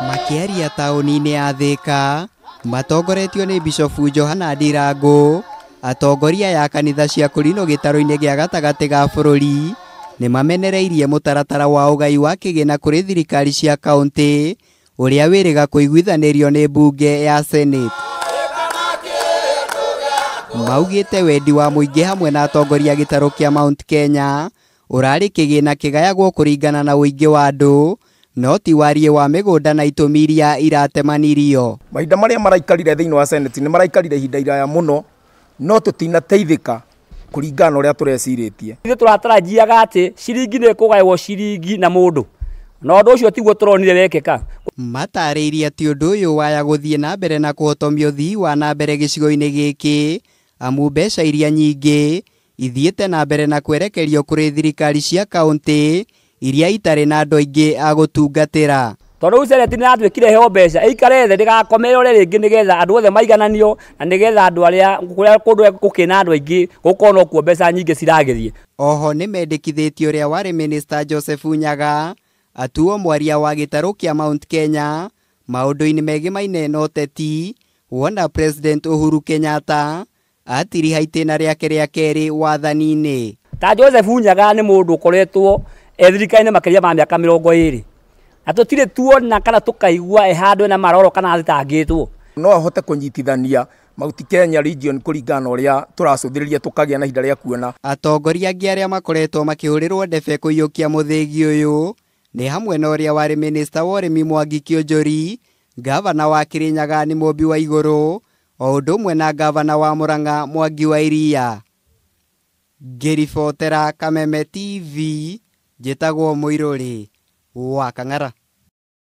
Makĩaria taũni-inĩ ya Thika matongoretio nĩ Bishofu Johana Ndirangu, atongoria ya kanitha cia kũrinũ gĩtarũ-inĩ gĩa gatagatĩ ga bũrũri nĩ mamenereirie mũtaratara wa ũgai wa kĩgĩna kũrĩ thirikari cia kaunti ũrĩa wĩrĩga kũiguithanĩrio nĩ mbunge ya Senate. Maugĩte wendi wa mũingĩ hamwe na atongoria gĩtarũ kĩa Mount Kenya ũrarĩ kĩgĩna kĩgayagwo kũringana na ũingĩ wa andũ no ti wariĩ wa mĩgũnda na itũmi iria iratemanirio. Mahinda marĩa maraikarire thĩinĩ wa Senate nĩ maraikarire ihinda iraya mũno, no tũtinateithĩka kũringana na ũrĩa tũrecirĩtie. Ithuĩ tũratarajiaga atĩ ciringi nĩ ĩkũgaywo ciringi na mũndũ, na ũndũ ũcio tiguo tũronire wekĩka. Matarĩirie atĩ ũndũ ũyũ waya gũthiĩ na mbere na kũhotomia ũthii wa na mbere gĩcigo-inĩ gĩkĩ, amu mbeca iria nyingĩ ithiĩte na mbere na kwerekerio kũrĩ thirikari cia kaunti iria itarĩ na andũ aingĩ a gũtungatĩra. Tondũ rĩu Senate nĩ yatuĩkire heo mbeca ĩikare thĩ ndĩgakomere rĩngĩ nĩgetha andũ othe maigananio na nĩgetha andũ arĩa kũrĩa kũndũ gũkĩna andũ aingĩ gũkorwo nokuo mbeca nyingĩ ciragĩthiĩ. Oho nĩ mendekithĩtie ũrĩa warĩ Minister Joseph Nyaga atuo mwaria wa gĩtarũ kĩa Mount Kenya maũndũ-inĩ megĩmaine na ũteti, wona President Uhuru Kenyatta atiriha itĩna rĩake rĩa kerĩ wathani-inĩ. Ta Joseph Nyaga nĩ mũndũ ũkoretwo e thirikari-inĩ makĩria ma mĩaka 20 na tũtirĩ tuona kana tũkaigua e handũ ena maroro kana athitangĩtwo. No ahote kũnyitithania Mount Kenya region kũringana na ũrĩa tũracũthĩrĩria tũkagĩa na ihinda rĩa kuona. Atongoria angĩ arĩa makoretwo makĩhũrĩrwo ndebe kũiyũkia mũthĩgi ũyũ nĩ hamwe na ũrĩa warĩ Minister wa ũrĩmi Mwangi Kĩũnjũri, Gavana wa Kĩrĩnyaga nĩ Mũmbi wa Igũrũ, o ũndũ ũmwe na Gavana wa Murang'a Mwangi wa Iria. Ngĩribotera Kameme TV, njĩtagwo Mũirũrĩ wa Kang'ara.